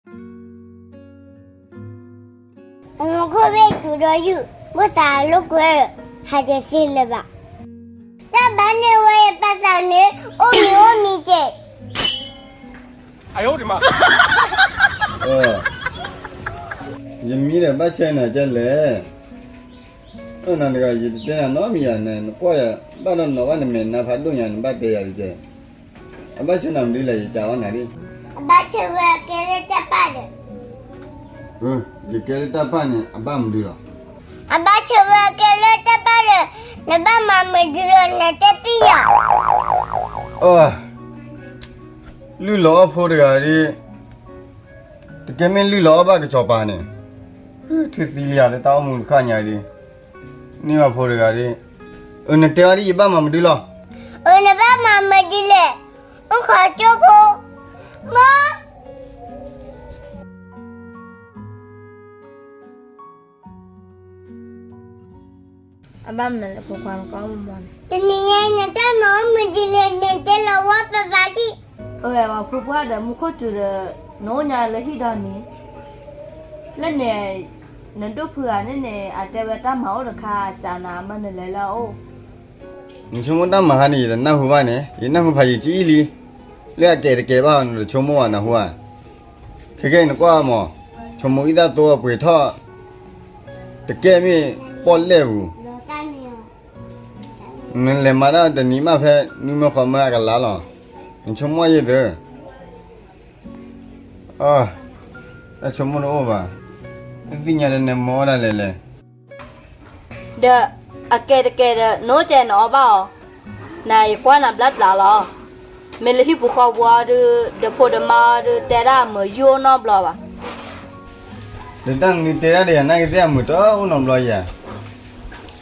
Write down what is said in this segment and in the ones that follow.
အမူခိၣ်ဘ့ၣ်စူၤဒီးယုၢ်, ဘၣ်သးလိာ်ကွဲ, ဟးတသ့လၢၤဘၣ်. တၢ်ဘၣ်န့ၢ်ဝဲယပာ်သးန့ၣ် အိၣ်မံၤအိၣ်မံၤက့ၢ်. ယမံဒီးဘၣ်ဆၢနၤကဲလဲၣ်. အၢ နၤတဂၤ ယတတဲနၤနီတမံၤယၤန့ၣ် နကွၢ်ယၤ ဘၣ်ဒီးနီၢ်ဘၣ်နမဲာ်နါဖးဒိၣ်ညါ နဘၣ်တဲယၤတကဲ. အဘၣ်ဆၢနၤမနုၤလဲၣ် ယကးအီၣ်နၤဒ်. အဘၣ်ဆၢဝဲကဲလၢတၢ်ပာ်ဒီး. ယကဲလၢတၢ်ပာ်န့ၣ် အဘၣ်မနုၤလီၤ. အဘၣ်ဆၢဝဲကဲလၢတၢ်ပာ်ဒီး နဘၣ်မၤမနုၤလီၤ နတဲသ့ယၤ. အၢ လုၢ်လီၤအီၣ်ဖိတဂၤဒ် တကဲမ့ၢ်လုၢ်လီၤအီၣ်ဘၣ်ကစီၤပၤန့ၣ်, ထူၣ်သံလံယၤလၢတၢ်အိၣ်မူတခါညါဒ်, န့ၢ်ဘၣ်ဖိတဂၤဒ်, အၢ နတဲဝဲဒ်ယဘၣ်မၤမနုၤလီၤ. အၢ နဘၣ်မၤမနုၤလဲၣ်, အိၣ်ခိးကၠိဖိ, မၢ အဘၣ်မနုၤလဲၣ် ဖိခွါနကအိၣ်မူမီန့ၣ်, တနံၤညါနတၢ်မၤအိၣ်မနုၤလဲၣ် နတဲလီၤဝဲပပာ်ထံၣ်. အၢ ပှၤဖိခွါဒီးမူခိၣ်စူၤဒီး နအိၣ်ညါလၢဟံၣ်ဒီးန့ၣ်, လၢန့ၣ် နဒိၣ်ဖုဂၤန့ၣ်န့ၣ် အတဲဝဲတၢ်မၤအိၣ်တခါ အစးနၤမ့ၢ်နလဲၤလၢအအိၣ်. နဆိကမိၣ်တၢ်မၤဟါန့ၣ် ယတနၢ်ဟူဘၣ်န့ၣ် ယနၢ်ဟူဖးယံာ်ကံအံၤလံ, လၢအကဲတကဲဘၣ် နတဆိကမိၣ်ဘၣ်နၢ်ဟူဧါ. ခဲကဲအံၤနကွၢ်မး, ဆိကမိၣ်အံသၣ်သိအပှ့ၤထီၣ်, တကဲမ့ၢ်ပီၣ်လဲၣ်ပူၤ, နလဲၤမၤတၢ်တနံၤမးဖဲ နွံမၢဃီမၢအကလါလီၤ, နဆိကမိၣ်ယဲၢ်သၢ. အၢ တၢ်ဆိကမိၣ်တအိၣ်ဘၣ်, နသ့ၣ်ညါဒီးနမၤအီၣ်ဒၣ်လဲာ်လဲာ်. ဒီးအကဲတကဲဒီး နအိၣ်ကဲနအီၣ်ဘၣ်အီၤ, နၤယကွၢ်နၤဘျါဘျါလီၤ. မ့ၢ်လၢဟံၣ်ပူၤဃီပူၤအီၤဒုး ဒီးဖိဒီးမါအီၤဒုး တဲဒၣ်အမုာ်ယုၢ်အိၣ်နီတဘျီဘၣ်. ဒီးတၢ်နုၤတဲဒၣ်ဒီးယၤ နာ်က့သ့ၣ်အမုာ်တအိၣ်နီတဘျီယၤ,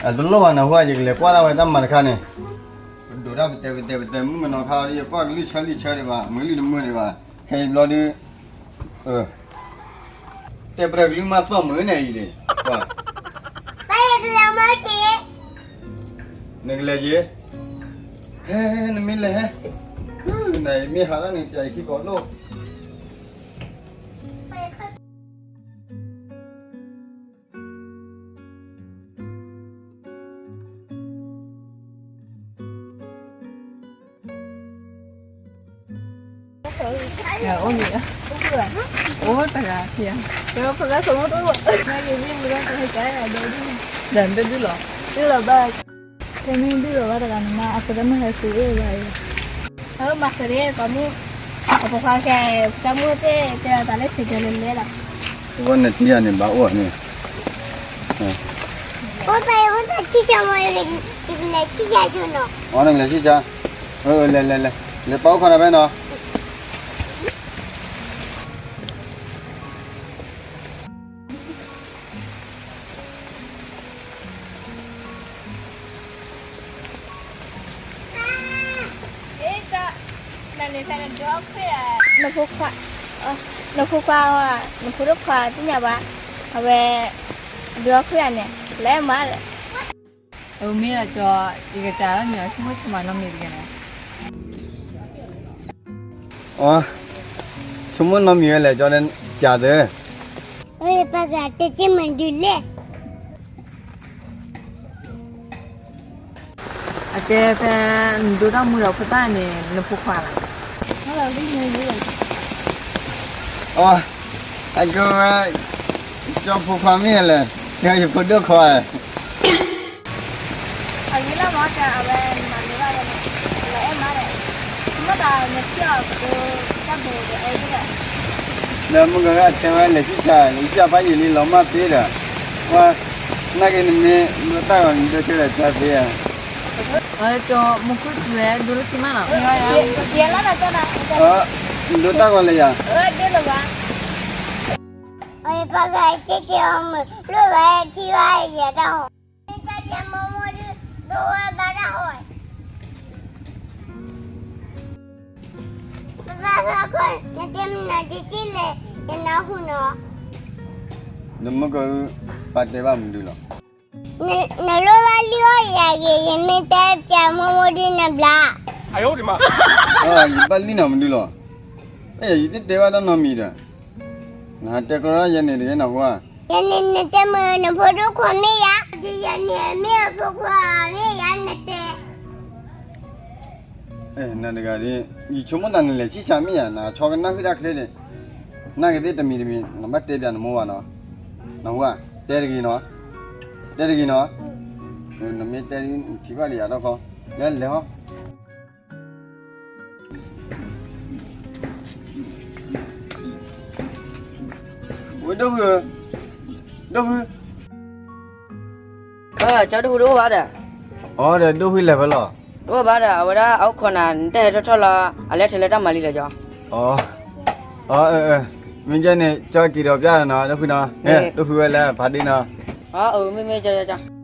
အတလိၣ်ဘၣ်နၢ်ဟူဧါ ယကလဲၤကွၢ်ဒၣ်ဝဲတၢ်မၤတခါန့ၣ်, ဒိးတၢ်ပတဲပတဲပတဲမုၣ်ကနီၤခါဒီး ယကွၢ်ကလုၢ်ဆၢလံာ်ဆၢဒံးဘၣ် မုာ်လုၢ်တမုာ်ဒံးဘၣ်, ခဲအံၤဘျီဒုး တဲပတၢ်ကလုၢ်မးသီၣ်မုာ်န့ၣ်အံၤန့ၣ်, နကလဲၤယ့, ဟဲ နမ့ၢ်လဲၤဟဲ, နမ့ၢ်ဟးလၢန့ၣ် ပျဲယခံကိးလိၣ်. အိၣ်တဂၤ, ဒီးဒုလီၤ, ဒုလီၤဘၣ်, တမ့ၢ်ဒုလီၤဘၣ်တဂၤန့ၣ်မး အကတမ့ၢ်ဟဲဃုအ့ၣ်ဘၣ်အံၤ, အမၤဃုာ်ဒ်ကီးမုၣ်, အပှၤခွါခဲ, တၢ်မုၣ်သ့ၣ်တဲတၢ်လၢစံးကဲလဲၤလဲၤလီၤ, ဝဲနတံၤန့ၣ်ဘၣ်အိၣ်န့ၣ်, အိၣ်သးအိၣ်သးဆံၣ်ဆါမး, နကလဲၤဆံၣ်ဆါ, နကလဲၤဆံၣ်ဆါ, လဲၤလဲၤလဲၤလဲၤ, လဲၤပာ်အိၣ်ခီနၤဖဲနီၤ. နဖိခွါ, နဖိခွါ, နဖိဒိၣ်ခွါသ့ၣ်ညါဘၣ်, အဝဲ, ဒုးအီၣ်ခွဲးအန့ၣ်, လဲၤမးဒီး အမ့ၢ်အကၠီ, ယကစၢ်လၢမ့ၢ်အဆိကမိၣ်ဆိကမးနီတမံၤတဂ့ၤန့ၣ်, အ, ဆိကမိၣ်နီတမံၤဝဲလဲၣ် ကၠီလၢကၢ်သၢ, ပှၤဂၤတဲက့ၤမနုၤလဲၣ်, အကဲဖဲ, နဒိၣ်တၢ်မူဒီးဖိသၣ်န့ၣ် နဖိခွါလီၤ, အ, အကဲဝဲ, ကၠီဖိခွါမ့ၢ်လဲၣ်, ကဲယဖိဒိၣ်ခွါ အဂ့ၤလၢမၤတၢ်အဝဲမၤလိဘၣ်ဒီး, လၢအဲၣ်မးဒီး, မ့ၢ်တၢ်မ့ၢ်စံၣ်အီၤကဒိတၢ်ဘိဒီးအဲၣ်ဒီး, ဒီးမုၢ်ကဂၤတဲဝဲလဲၤဆံၣ်ဆါ, လဲၤဆံၣ်ဆါဖးယံာ်လံလီၤမၢ်သ့ဒီး, ဝဲ, နာ်က့နမ့ၢ်ဒိၣ်တၢ်ဂီၤနဒိၣ်ဆၢဒီးဆါသ့ဧါ, ကၠီမူခိၣ်စူၤဝဲဒိၣ်လၢခံမးနီၤ, ဒိၣ်တၢ်ဂီၤလၢယၤ, ပှၤဂၤက့ၤက့ၤအီၤမုာ်လိၣ်ဝဲထံဝဲယဲၢ်တၢ်ဟီၣ်, မ့ၢ်တၢ်ပျဲမိၢ်မိၢ်ဒုး ဒိၣ်ဝဲဘၣ်တၢ်ဟီၣ်, ပဘၣ်ဖးကွၢ် နတဲမနုၤဒ်က့လဲၣ် ယနၢ်ဟူနီၤ, နမ့ၢ်ကပာ်တဲဘၣ်မနုၤလီၤ, နလိၣ်ဘၣ်လုၢ်အီၣ်ယၤဂ့ၤ ယမ့ၢ်တဲပျဲမိၢ်မိၢ်ဒုးနဘျါ, ယဘၣ်လုၢ်နၤမနုၤလီၤ, ယတတဲဘၣ်တၢ်နီတမံၤဒီး နဟးတဲကရီယဲန့ၣ်တဂ့ၤနၢ်ဟူဧါ. ယဲန့ၣ်နတဲမုၢ်နဖိဒိၣ်ခွါမ့ၢ်ယၤ, ယဲန့ၣ်မ့ၢ်အဖိခွါမ့ၢ်ယၤနတဲ. နတဂၤဒ်, ယဆိကမိၣ်သးနလဲၤဆံၣ်ဆါမ့ၢ်ယၤ, နဆီကနၣ်ဃုာ်တၢ်ချ့န့ၣ်, နာ်က့ၤသ့ၣ်တမံၤတမံၤ နဘၣ်တဲပျးနမိၢ်ဘၣ်နီၤ, နဟူဧါ, တဲတဂ့ၤနီၤ, တဲတဂ့ၤနီၤ, နမ့ၢ်တဲဒ်နထံၣ်ဘၣ်ဒီးယၤထီၣ်ခီ, လဲၤလဲၤဟီ. ဝဲဒိၣ်ဖု, ဒိၣ်ဖု, ကၠီဒိၣ်ဖုတအိၣ်ဘၣ်ဒီး, အီဒီးဒိၣ်ဖုလဲၤဖဲလဲၣ်, တအိၣ်ဘၣ်ဒီး အဝဲဒၣ်အအိၣ်ခိးနၤ နတၢ်ဟဲထီၣ်ထီၣ်လီၤ အလဲၤထဲလၢတၢ်မၤလံလီၤကၠီ. အီ, အီ, မ့ၢ်ကဲန့ၣ် ကၠီက့ၤဒီးပျၢ်နီၤ ဒိၣ်ဖုနီၤ, ဒိၣ်ဖုဝဲလၢဖးဒ့နီၤ. အီ, မ့ၢ်မ့ၢ်ကၠီကၠီ.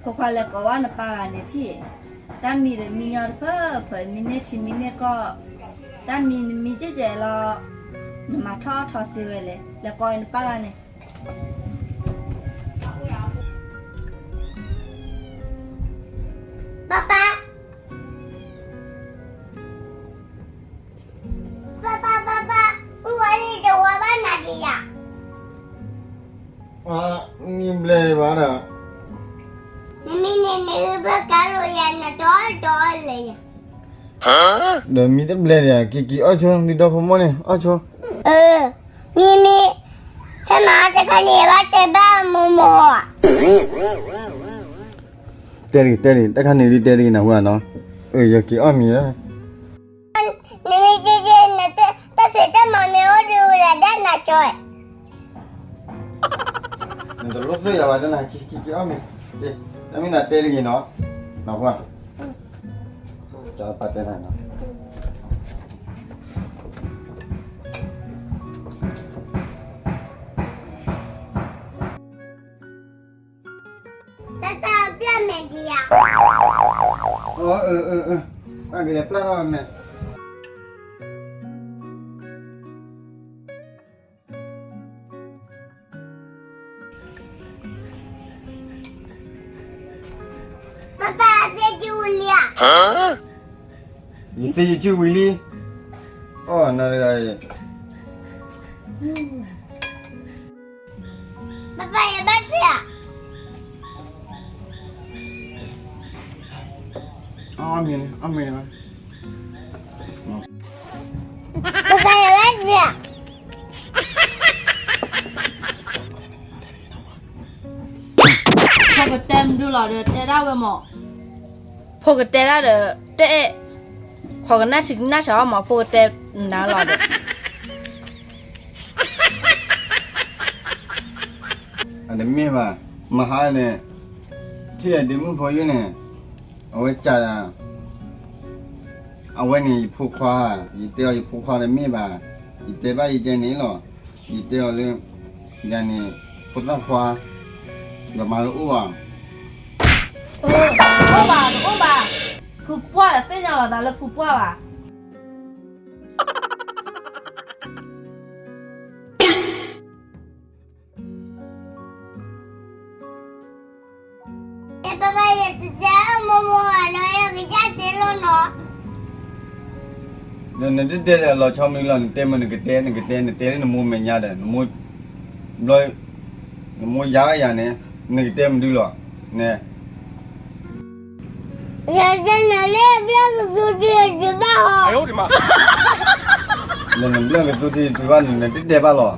ဖိခွါလဲၤကိးဝဲနပၢ်ဂၤန့ၣ် ထံၣ်, တၢ်မံဒီးမံညီတဖျၢၣ်ဖျၢၣ် မံန့ၢ်ထံမံန့ၢ်ကီၢ်, တၢ်မံနမံကဲကဲလီၤ, နမၤထီၣ်ထီသ့ဝဲလဲၣ်, လဲၤကိးနပၢ်ဂၤန့ၣ်. ပၢ်ပၢ်, ပၢ်ပၢ်ပၢ်ပၢ်, မုၢ်ဝါလံတဝါဘၣ်နၤဒံးယၤ. မံဘျဲၣ်ဒံးဘၣ်ဒီး, နမံန့ၣ်နဟၢဖၢကါလိာ်ယၤ နတီတီလဲၤယၤ, ဒီးမံတဘျဲၣ်ဒံး က့ၤက့ၤအီၣ်ဆိ သုဒီဖိမိၢ်န့ၣ် အီၣ်ဆိ. မံမံ, ဟဲမၤတခါန့ၣ်ဘၣ်တဲဘၣ်မိၢ်မိၢ်ဧါ. တဲတဂ့ၤ တဲတဂ့ၤ တၢ်ခါန့ၣ်ဒုးတဲတဂ့ၤနၢ်ဟူဧါနီၤ, ယက့ၤအီၣ်မံၤလီၤ. နမ့ၢ်က့ၤက့ၤ နတၢ်ဖံးတၢ်မၤမ့ၢ်အိၣ်ဒုးဝဲဒၣ်နၤကၠီ, နတလိၣ်သ့ၣ်ယၤဘၣ်တနၤ က့ၤက့ၤအီၣ်မ့ၤ, တၢ်မ့ၢ်နၤတဲတဂ့ၤနီၤ, နၢ်ဟူဧါ, ကၠီပၢ်တဲနၤနီၤ. တၢ်တၢ်ပျၢ်မဲာ်ဒံးဧါ, အၢ အၢ အၢ အၢ ပၢ်ကလဲၤပျၢ်ထီၣ်ဝဲမဲာ်. ပၢ်ပၢ်သ့ၣ်ကၠူဝံၤလံဧါ, ယသ့ၣ်ယကၠူဝံၤလံ, အီၣ်နၤတဂၤအံၤ. ပၢ်ပၢ်ယဘၣ်သ့ၣ်ဧါ, အီၣ်မ့ၤန့ၣ် အီၣ်မ့ၤန့ၣ်, ပၢ်ပၢ်ယဘၣ်သ့ၣ်ဧါ. ဖိကတဲမဒုလီၤဒီး တဲဒၣ်ဝဲမး, ဖိကတဲဒၣ်ဒီး တဲအဲၣ်, ခိးကနၣ်ထံကနၣ်ဆးအီၣ်မး ဖိကတဲနၤလီၤဒီး. အတမ့ၢ်ဘၣ်, မဟါန့ၣ် ထံၣ်အဒ့မုၣ်ဖိယိၣ်န့ၣ်, အဝဲစး, အဝဲန့ၣ်ယဖိခွါ, ယတဲအီၤယဖိခွါတမ့ၢ်ဘၣ်, ယတဲဘၣ်ယကဲန့ၣ်လီၤ, ယတဲအီၤလၢ, ယၤန့ၣ်, ဖိသၣ်ခွါ, ယမၤလၢအိၣ်ဘၣ်, တအိၣ်ဘၣ်တအိၣ်ဘၣ်, ဖုပှၢ်ဒီးသ့ၣ်ညါလီၤသးလၢဖုပှၢ်ဘၣ်. ပၢ်ပၢ်ယတတဲမိၢ်မိၢ်ဘၣ်နီၤ ယကစၢ်တဲလီၤနီၤ. ဒီးနတတဲလၢအလီၤဆီမနုၤလီၤ နတဲမ့ၢ်နကတဲ နကတဲ နတဲလၢနမိၢ်မဲာ်ညါဒီး နမိၢ်, ဘျီ, နမိၢ်ယါယၤန့ၣ်, နကတဲမနုၤလီၤ, န ယတဲနၤလၢဘျၢကသူထံတဘၣ်ဟီ, လၢနဘျၢကသူထံတဘၣ်န့ၣ် နတတဲဘၣ်လီၤ,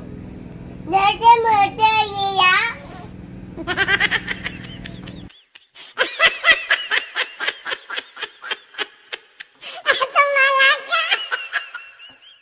ဒီးတဲမ့ၢ်တဲ